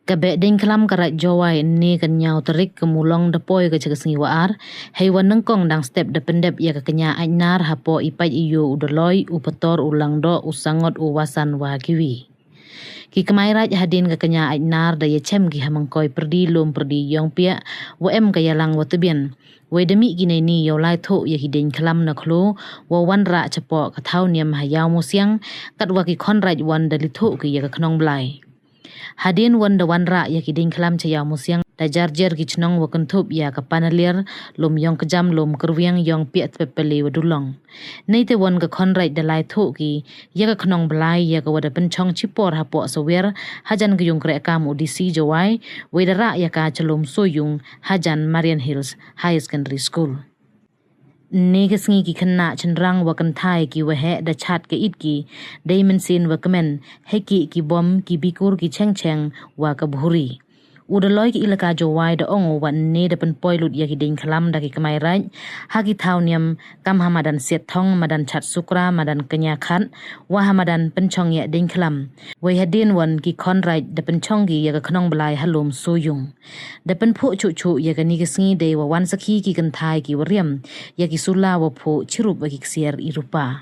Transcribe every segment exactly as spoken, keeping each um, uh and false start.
Ka Behdieñkhlam ka Raij Jowai ynne ka ynñiaw tarik ka Mulong da poi ka cha ka sngi wa ar, hei wa nyngkong dang step da pyndep ya ka kñia Aitnar hapoh i pait i yoo u Daloi, u Pator, u Langdoh, u Sangot, u Wasan wa kiwi. Ki kmai raij hadien ka kñia Aitnar da yachem ki ha mangkoi pyrdi lum pyrdi yong piah, wa em ka yalang wa tbian. Wei da mih ki neini yow lai thoh ya ki dieñkhlam na khloo, wa wanrah chapoh ka thaw niam ha Iawmusiang, katwa ki khon raij wan da li thoh ki ya ka Khnong Blai. Hadien wan da wanrah ya ki dieñkhlam cha Iawmusiang, da jar jar ki chnong wa kynthup ya ka Panaliar, lum yong kjam, lum kyrwiang yong piah tpep pali wa dulong. Neite wan ka khon raij da lai thoh ki ya ka Khnong Blai, ya ka wa da pynchong chipor hapoh Sawiar, hajan ka yung kreh kam u D C Jowai, wei da rah ya ka cha lum Soyung, hajan Marian Hills Higher Secondary School. Ynne ka sngi ki khynnah chynrang wa kynthai ki waheh da chat ka it ki, dei mynsiem wa kmen, hei ki ki bom, ki bikur, ki cheng cheng, wa ka bhuri. U Daloi ka Elaka Jowai da ong u wa ynne da pynpoi lut ya ki dieñkhlam da ki kmai raij ha ki thaw niam, kam ha madan Siat Thong, madan Chat Sukra, madan Kñia Khat, wa ha madan pynchong ya dieñkhlam. Wei hadien wan ki khon raij da pynchong ki ya ka Khnong Blai ha lum Soyung. Da pynphuh chuh chuh ya kani ka sngi dei wa wan sakhi ki kynthai ki wa riam ya ki sula wa phuh chirup wa ki ksiar i rupa.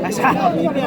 Asa.